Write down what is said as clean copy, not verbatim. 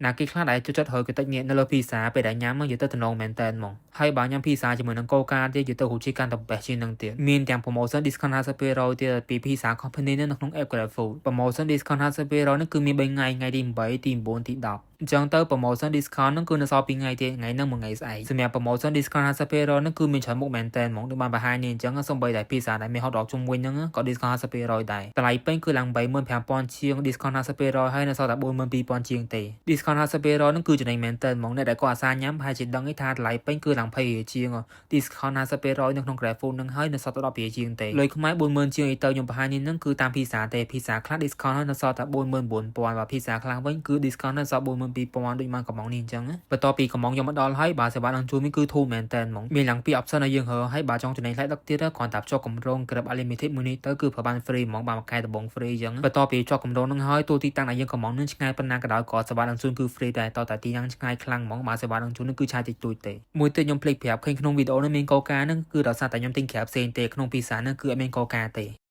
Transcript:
ណាគេខ្លះដែលចូលចិត្តហើយកតិចងាកនៅលើភីសាពេលដែលញ៉ាំមកនិយាយទៅតំណងមែនតើហ្មងហើយបើញ៉ាំភីសាជាមួយនឹងកូកាទៀតនិយាយទៅរសជាតិកាន់តែបេះជាងនឹងទៀតមានទាំង promotion discount 50%ទៀតពី Pizza Company នៅក្នុង app GrabFood promotion discount 50%នេះគឺមាន3ថ្ងៃថ្ងៃទី8ទី9ទី10អញ្ចឹងទៅ promotion discount ហ្នឹងគឺនៅសល់2ថ្ងៃទៀតថ្ងៃហ្នឹងមួយថ្ងៃស្អែកសម្រាប់ promotion discount 50%ហ្នឹងគឺមានច្រើនមុខមែនតើហ្មងដូចបានបង្ហាញនេះអញ្ចឹងសូម្បីតែ pizza ដែលមាន hot dog ជុំវិញហ្នឹងក៏ discount 50%ដែរតម្លៃពេញគឺឡើង85,000ជាង discount 50%ហើយនៅសល់តែ42,000ជាងទេ discount 50%ហ្នឹងគឺចំណេញមែនតើហ្មងអ្នកដែលគាត់អាសាញ៉ាំប្រហែលជាដឹងថាតម្លៃពេញគឺឡើង20រៀលជាង discount 50%នៅក្នុង GrabFood ហ្នឹងហើយនៅសល់តែ10រៀលជាងទេលុយខ្មែរ40,000ជាងអីទៅខ្ញុំបង្ហាញនេះហ្នឹងគឺតាម pizza ទេ pizza ខ្លះ discount ហើយនៅសល់តែ49,000បើ pizza ខ្លះវិញគឺ discount នៅសល់42,000ដូចមកកំងនេះអញ្ចឹងបន្ទាប់ពីកំងយកមកដល់ហើយបើសេវានឹងជូននេះគឺធូរមែនតើហ្មងមានឡើងពី option ឲ្យយើងរើហើយបើចង់ចំណេញថ្លៃដឹកទៀតគ្រាន់តែភ្ជាប់កម្រង Grab Unlimited មួយនេះទៅគឺប្រើបាន free ហ្មងបានមួយខែដំបូង free អញ្ចឹងបន្ទាប់ពីភ្ជាប់កម្រងនឹងហើយទូទីតាំងដែលយើងកំងនឹងឆ្ងាយប៉ុណ្ណាក៏ដោយក៏សេវានឹងជូនគឺ free ដែរតតែទីតាំងឆ្ងាយខ្លាំងហ្មងបើសេវានឹងជូននឹងគឺឆាយតិចតួចទេមួយទៀតខ្ញុំភ្លេចប្រាប់ឃើញក្នុងវីដេអូនេះមានកូកានឹងគឺដោយសារតែខ្ញុំទិញក្រៅផ្សេងទេក្នុងភីសានឹងគឺអត់មានកូកាទេ។